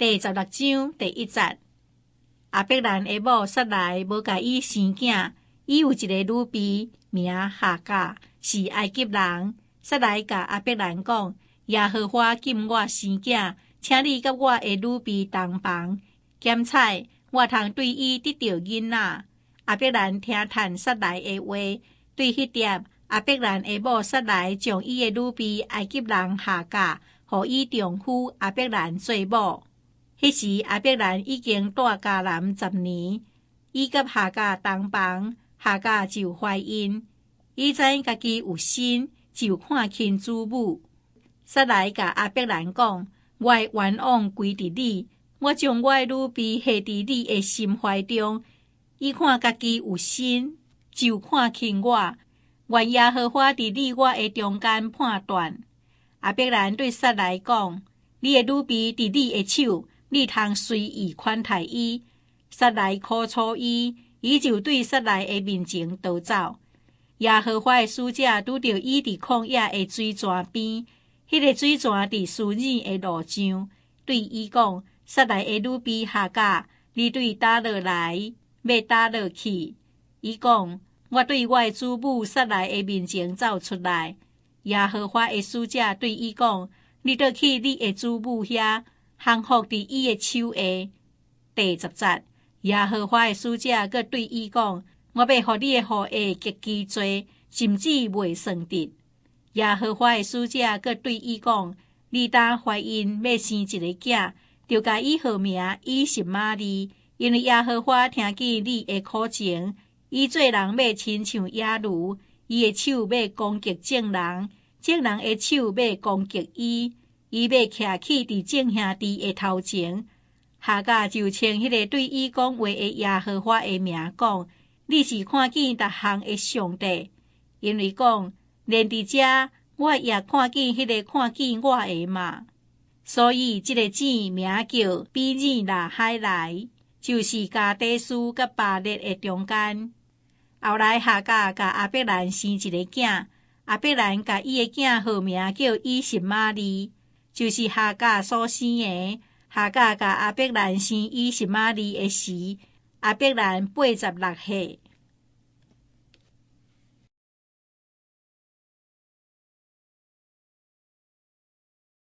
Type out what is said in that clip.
第16章第1節，亞伯蘭的某撒萊無共伊生囝，伊有一个女婢名夏甲，是埃及人。撒萊共亞伯蘭講：耶和華禁我生囝，請你佮我的女婢同房，檢採我通對伊得著囡仔。亞伯蘭聽趁撒萊的話，對彼粒亞伯蘭的某撒萊將伊的女婢埃及人夏甲，予伊丈夫亞伯蘭做某。彼時亞伯蘭已經蹛迦南10年，伊佮夏甲同房，夏甲就懷孕。伊知影家己有身，就看輕主母。撒萊共亞伯蘭講：我的冤枉歸佇你，我將我的女婢下佇你的心懷中。伊看家己有身，就看輕我。願耶和華佇你我的中間判斷。亞伯蘭對撒萊講：你的女婢佇你的手，你通隨意款待伊。撒萊苦楚伊，伊就對撒萊的面前逃走。耶和華的使者拄著伊佇曠野的水泉邊，彼个水泉佇書珥的路上，對伊講：撒萊的女婢夏甲，你對佗落來，欲佗落去？伊講：我對我的主母撒萊的面前走出來。耶和華的使者對伊講：你倒去你的主母遐，降服佇伊的手下。第10節，耶和華的使者閣對伊講：我欲予你的後裔極其濟，甚至袂算得。耶和華的使者閣對伊講：你當懷孕，欲生一个囝，著共伊號名以實瑪利，因為耶和華聽見你的苦情，伊做人欲親像野驢，伊的手欲攻擊眾人，眾人的手欲攻擊伊，伊欲徛起佇眾兄弟的頭前。夏甲就稱彼个對伊講話的耶和華的名講：你是看見逐項的上帝，因為講連佇遮我也看見彼个看見我的嗎？所以這个井名叫比珥拉海萊，就是加底斯佮巴列的中間。後來夏甲共亞伯蘭生一个囝，亞伯蘭共伊的囝號名叫以實瑪利，就是夏甲所生的。夏甲共亞伯蘭生以實瑪利的時，亞伯蘭86歲。